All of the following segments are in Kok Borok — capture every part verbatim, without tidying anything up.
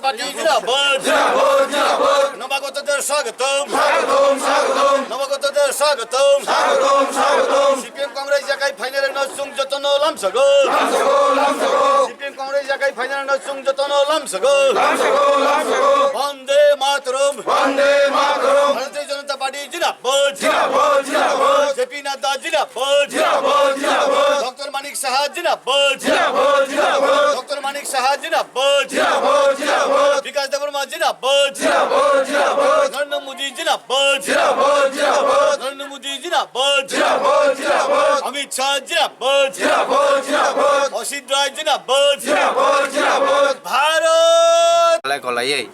Party zindabad. Zindabad, zindabad. Nobagotodor swagotom. Swagotom, swagotom. Nobagotodor swagotom. Swagotom, swagotom. C P M Congress jagai phainai rokno chwng jotono lamsago. Lamsago, lamsago. C P M Congress jagai phainai rokno chwng jotono lamsago. Lamsago, lamsago. Vande Mataram. Vande Mataram. Bharatiya Janata Party zindabad. Zindabad, zindabad. J P Nadda zindabad. Zindabad, zindabad. Doctor Manik Saha zindabad. Zindabad, zindabad. Doctor Manik Saha zindabad. Zindabad, zindabad. Bikas Debbarma zindabad. Zindabad, zindabad. Narendra Modi zindabad. Zindabad, zindabad. Narendra Modi zindabad. Zindabad, zindabad. Amit Shah zindabad. Zindabad, zindabad. Osit Rai zindabad. Zindabad, zindabad. Bharat. Kolai kolaiwi,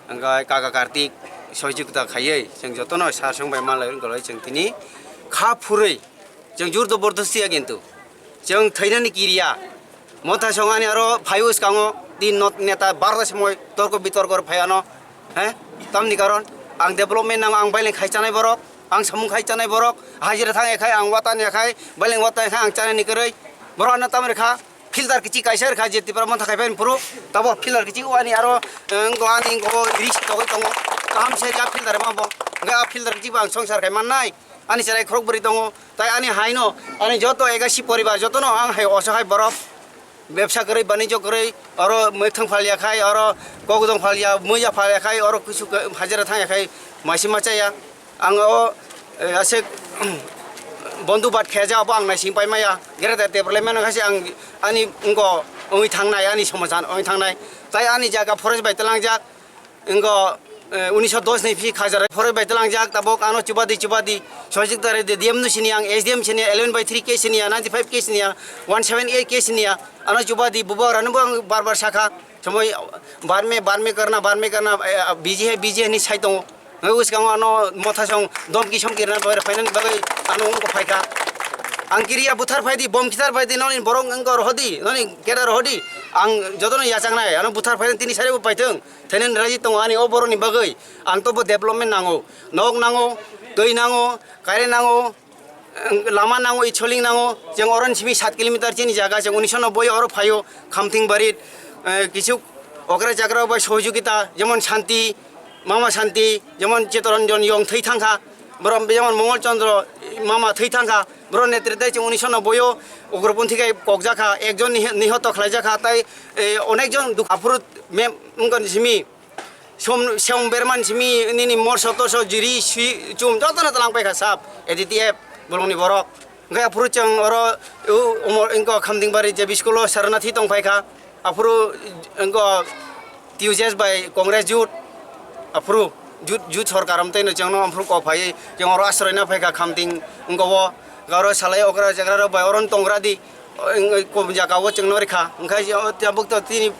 wngkha Kaka Kartik sohijogita khaiwi, chwng jotono sar song bai malai wngkha, chwng tini kha phurwi. Chwng jur jobordosti ya kintu. Chwng thainani kiriya. Motha songani aro phaiwi skango tin not neta barda semoi torko bitorko phaiano. He? Tamni karon ang development nango, ang baileng khai chanai borok, ang samung khai chanai borok, hajira thang ekhai ang watan ekhai, baileng watan ekhai ang chanani kwrwi. Borok ano tamri kha filter kichi kaisa rwkha je Tipra Motha khai phai phuru. Tabo filter kichi wani aro, eh, wngkha ani wngkha o ris togwi tongo. Kaham se ya filter ma bo. Wngkha a filter kichi bo ang songsar khai mannai. Ani cherai khorok bwrwi tongo, tai ani haino, ani joto ekasi poribar, jotono ang hai oso hai borok bebsa kwrwi, banijyo kwrwi, oro mwthang phalya khai, oro kokdong phalya, muya phalya khai, oro kisu hajira thangya khai, maisi ma chaya. Ang o, eh, aswk, bondhu bat kheja abo ang naising pai maya. Greater Tipraland mano khai se ang ani wngko wngwi thangnai, ani somajan wngwi thangnai. Tai ani jaga forest bai twlangjak. Wngkha, eh, unisho dos ni phi Khajar forest bai twlangjak, tabuk ano chubadi chubadi, Sojik Dare de D M no siniya, ang S D M siniya, eleven by three case siniya, ninety five case siniya, one seven eight case siniya, ano chubadi bubo rano bo ang bar bar sakha, somoi barme, barme karna, barme karna, eh, busy hai, busy hai ni sai tongo. Ngai uskango ano motha song domki somki rwna bagwi, phainani bagwi ano wngkha phaikha. Ang kiriya buthar phaidi, bom kithar phaidi, noni borok wngkha rohodi, noni keda rohodi. Ang jotono yachaknai, ano buthar phaidi tini sari bo paithwng. Thainan raji tongo ani o borokni bagwi. Ang to bo development nango, nok nango, twi nango, current nango, lama nango, school nango. Chwng oroni simi sat kilometer chini jaga, chwng unisho nobboi oro phaio, Khamting Barit, eh, kisu okra chakra bai sohojogita, jemon Shanti, Mama Shanti, jemon Chitoranjan Yong thwi thangkha, borok jemon Mongol Chandra Mama thwi thangkha, borok netrite chwng unisho nobboi o ugroponthi khai kokjakha, ekjon nihoto khlaijakha, tai, eh, onekjon dukha phuru mem wngkha simi. Som, som berman simi nini morso torso jiri si chum jotono tlang paikha sap A D T F bolongni borok. Hwnkhe aphuru chwng oro u umor wngkha Khamtingbari J B school o Saranathi tong paikha. Aphuru wngkha T U J S bai Congress jut. Aphuru jut, jut sorkar amtwi no chwngno aphuru kok phaiwi chwng oro asroina paikha Khamting wngkha o. Oro salai okra jagra rok bai oro tong gra di. Kom jaga o chwngno rikha. Hwnkhe tabuk to tini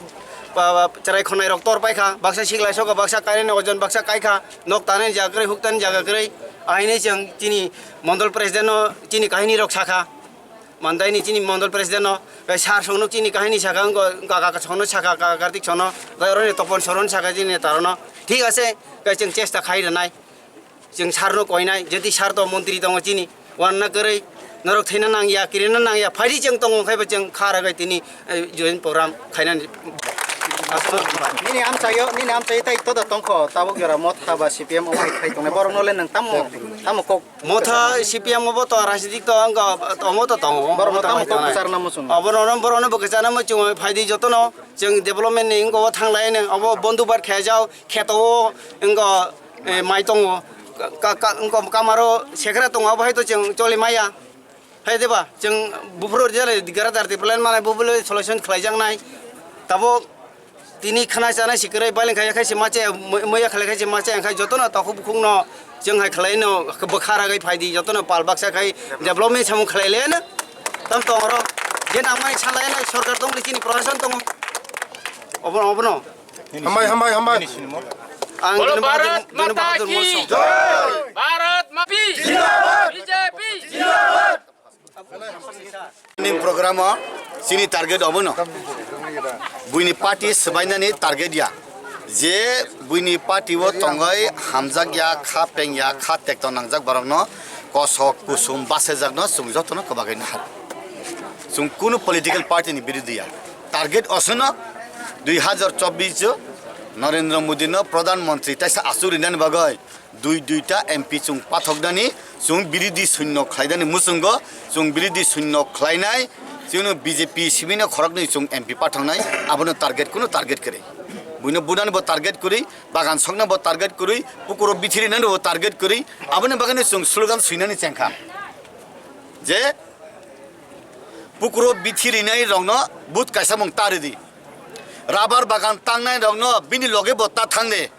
ba, ba, chwrai khonai rok tor paikha. Baksa siklai sokha, baksa kainani ojon, baksa kaikha. Nok tanani jaga kwrwi, huk tanani jaga kwrwi. Ahaini chwng chini mondol president no chini kahini rok sakha. Mandaini chini mondol president no, eh, sar songno chini kahini sakha, wngkha kaka songno sakha, kaka Kartik songno. Tai oroni Topon Soron sakha chini neta rokno. Thik ase, khe chwng chesta khai rwnai. Chwng sir no koinai, jeti sir to montri tongo chini, wanna kwrwi, norok thaina nangya, kirina nangya, phaidi chwng tongo, khe bo chwng kha rwgwi tini, eh, join program khainani. Nini amchaio, nini amchaio tai todo tongkho, tabuk jora Motha ba C P M omo hai khai tongnai, borok no le nwng tamo, tamo kok. Motha C P M obo to rajnitik to wngkha, omo to tongo, borok omo no to tamo hai kok tongnai. Kwchar namo chwng. Obo no, borok no bo kwchar namo chwng, phaidi jotono chwng development ni wngkha o thanglai nang, obo bondhu bat khe jao, kheto o wngkha. Eh, mai tongo, ka, ka, wngkha kamaro sekra tongo, abo hai to chwng choli maya. Hai de ba, chwng buphuru jale gara dar de plan manai buphuru solution khlaijaknai. Tabuk tini khana chana si kwrwi, baileng khai khai se mache, moi-, moya khlai khai se mache, ang khai jotono takhuk bukhukno chwng hai khlai no bwkha ragwi phaidi, jotono pal baksa khai development samung khlai le no. Tam tong oro, je nangmani salai no sorkar tong chini proshashan tongo. Obono, obono. Hambai, hambai, hambai. Ang Bolo Dinu Bahadur, Bharat Dinu Mata Bahadur ki Molsom. Jai! Bharat Mata ki Jindabad! B J P Jindabad! Ning program o chini target obono. Buini party swbainani target ya. Je buini party o tongoi hamjak ya, kha peng ya, kha tekto nangjak borokno kosok kusum basejakno chwng jotono kwbagwi nahar. Chwng kunu political party ni birodhi ya. Target osono dui hazar chobbish o Narendra Modi no Pradhan Mantri taisa achuk rinani bagwi dui duita M P chwng pathoknani, chwng biridhi shunyo khlainani muchungo, chwng biridhi shunyo khlainai, chwngno B J P simi no khoroknwi chwng M P pathoknai, abono target, kuno target kwrwi. Buino bunani bo target kwrwi, bagan sokna bo target kwrwi, pukuro bithi rinani bo target kwrwi, aboni bagwino chwng slogan swinani chengkha je, pukuro bithi rinai rokno but kaisa mung ta ridi. Rabar bagan tangnai rokno bini loge bo ta thangde.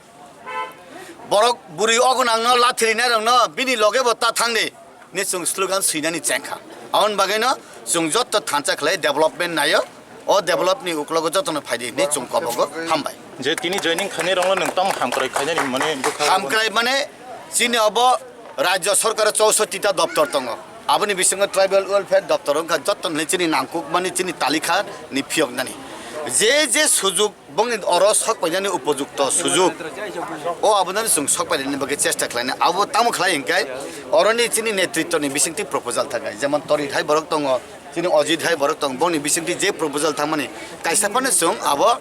Borok bwrwi ogonangno lathi rinai rokno bini loge bo ta thangde. Ni chwng slogan swinani chengkha. Aboni bagwino chwng jotto thansa khlai development naio. O develop ni uklogo jotono phaidi hinwi chwng kobogo hambai. Je tini joining khainai rokno nwng tamo hamkrai khainani mane bwkha Hamkrai mane chini obo Rajya Sorkar chousotti ta doptor tongo. Aboni bisingo Tribal Welfare doptor wngkha joto ni chini nangkuk mani chini talikha ni phiyok nani. Je je sujuk bongni oro sok painani upojukto sujuk. O abonani chwng sok painani bagwi chesta khlainai. Abo tamo khlai hinkhe oroni chini netritto ni bisingtwi proposal thakai. Jemon Torit hai borok tongo, chini Ojit hai borok tongo. Bongni bisingtwi je proposal thangmani kaisa phano chwng abo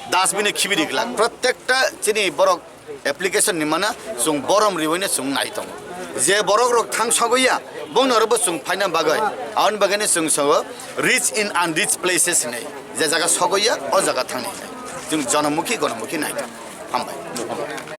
dustbin o khibi ri glak. Prottekta chini borok application ni mana chwng borom riwino chwng nai tongo. Je borok rok thang sogoya, bongno oro bo chwng phaina bagwi. Aboni bagwino chwng sogo rich in unreached places hinwi. Je jaga sogoya, o jaga thangni hinwi. Chwng jonomukhi, gonomukhi nai tongo. Hambai.